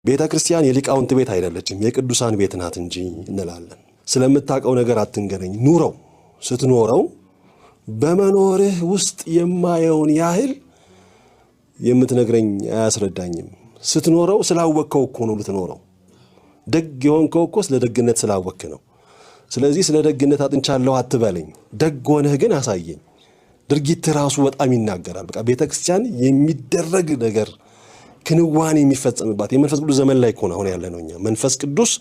ቤተ ክርስቲያን የሊቃውንት ቤት አይደለችም፣ የቅዱሳን ቤት ናት እንጂ እንላለን። ስለምታውቀው ነገር አትንገረኝ። ኑረው። ስትኖረው በመኖርህ ውስጥ የማየውን ያህል የምትነግረኝ አያስረዳኝም። ስትኖረው ስላወቅከው እኮ ነው ልትኖረው። ደግ የሆንከው እኮ ስለ ደግነት ስላወክ ነው። ስለዚህ ስለ ደግነት አጥንቻለሁ አትበለኝ። ደግ ሆነህ ግን አሳየኝ። ድርጊት ራሱ በጣም ይናገራል። በቃ ቤተ ክርስቲያን የሚደረግ ነገር፣ ክንዋኔ የሚፈጸምባት የመንፈስ ቅዱስ ዘመን ላይ እኮ ነው አሁን ያለ ነው እኛ። መንፈስ ቅዱስ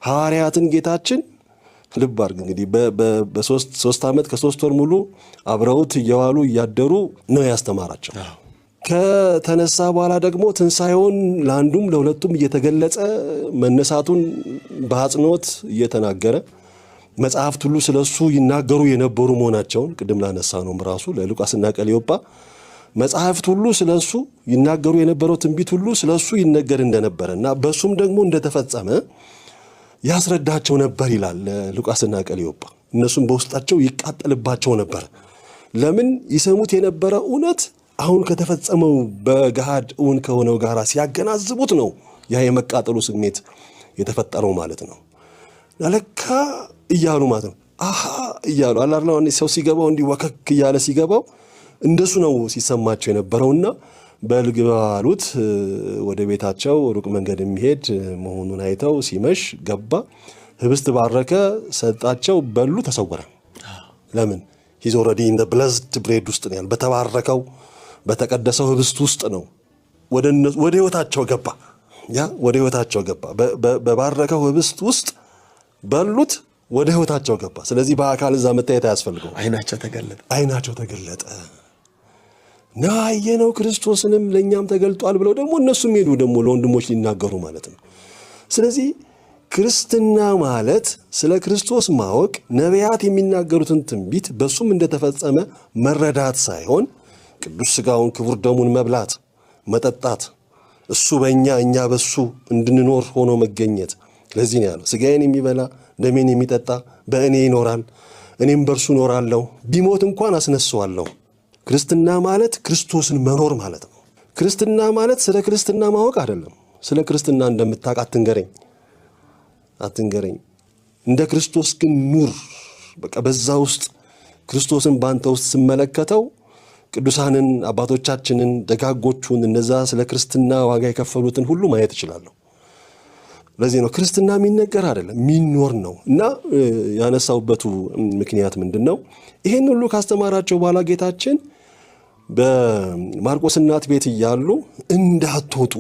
ሐዋርያትን ጌታችን፣ ልብ አድርግ እንግዲህ፣ በ3 ዓመት ከ3 ወር ሙሉ አብረውት እየዋሉ እያደሩ ነው ያስተማራቸው። ከተነሳ በኋላ ደግሞ ትንሣኤውን ለአንዱም ለሁለቱም እየተገለጸ፣ መነሳቱን በአጽንኦት እየተናገረ፣ መጽሐፍት ሁሉ ስለ እሱ ይናገሩ የነበሩ መሆናቸውን ቅድም ላነሳ ነው ራሱ ለሉቃስና ቀለዮጳ መጽሐፍት ሁሉ ስለ እሱ ይናገሩ የነበረው፣ ትንቢት ሁሉ ስለ እሱ ይነገር እንደነበረ እና በእሱም ደግሞ እንደተፈጸመ ያስረዳቸው ነበር ይላል ሉቃስና ቀለዮጳ። እነሱም በውስጣቸው ይቃጠልባቸው ነበር። ለምን? ይሰሙት የነበረ እውነት አሁን ከተፈጸመው በገሃድ እውን ከሆነው ጋር ሲያገናዝቡት ነው ያ የመቃጠሉ ስሜት የተፈጠረው ማለት ነው። ለካ እያሉ ማለት ነው። አሃ እያሉ አላርላ ሰው ሲገባው እንዲህ ወከክ እያለ ሲገባው እንደሱ ነው ሲሰማቸው የነበረውና በል ግባ አሉት። ወደ ቤታቸው ሩቅ መንገድ የሚሄድ መሆኑን አይተው ሲመሽ ገባ። ህብስት ባረከ፣ ሰጣቸው፣ በሉ፣ ተሰወረ። ለምን? He's already in blessed bread ውስጥ ነው ያለው። በተባረከው በተቀደሰው ህብስት ውስጥ ነው። ወደ ህይወታቸው ገባ። ያ ወደ ህይወታቸው ገባ። በባረከው ህብስት ውስጥ በሉት፣ ወደ ህይወታቸው ገባ። ስለዚህ በአካል እዛ መታየት አያስፈልገው። አይናቸው ተገለጠ። አይናቸው ተገለጠ። ና አየነው ክርስቶስንም ለእኛም ተገልጧል ብለው ደግሞ እነሱም ሄዱ ደግሞ ለወንድሞች ሊናገሩ ማለት ነው። ስለዚህ ክርስትና ማለት ስለ ክርስቶስ ማወቅ፣ ነቢያት የሚናገሩትን ትንቢት በሱም እንደተፈጸመ መረዳት ሳይሆን ቅዱስ ሥጋውን ክቡር ደሙን መብላት፣ መጠጣት፣ እሱ በእኛ እኛ በሱ እንድንኖር ሆኖ መገኘት። ለዚህ ነው ያለው፣ ሥጋዬን የሚበላ ደሜን የሚጠጣ በእኔ ይኖራል፣ እኔም በእርሱ እኖራለሁ፣ ቢሞት እንኳን አስነሳዋለሁ። ክርስትና ማለት ክርስቶስን መኖር ማለት ነው። ክርስትና ማለት ስለ ክርስትና ማወቅ አይደለም። ስለ ክርስትና እንደምታውቅ አትንገረኝ፣ አትንገረኝ። እንደ ክርስቶስ ግን ኑር። በቃ በዛ ውስጥ ክርስቶስን በአንተ ውስጥ ስመለከተው ቅዱሳንን አባቶቻችንን፣ ደጋጎቹን፣ እነዛ ስለ ክርስትና ዋጋ የከፈሉትን ሁሉ ማየት እችላለሁ። ለዚህ ነው ክርስትና የሚነገር አይደለም፣ የሚኖር ነው። እና ያነሳውበቱ ምክንያት ምንድን ነው? ይሄን ሁሉ ካስተማራቸው በኋላ ጌታችን በማርቆስ እናት ቤት እያሉ እንዳትወጡ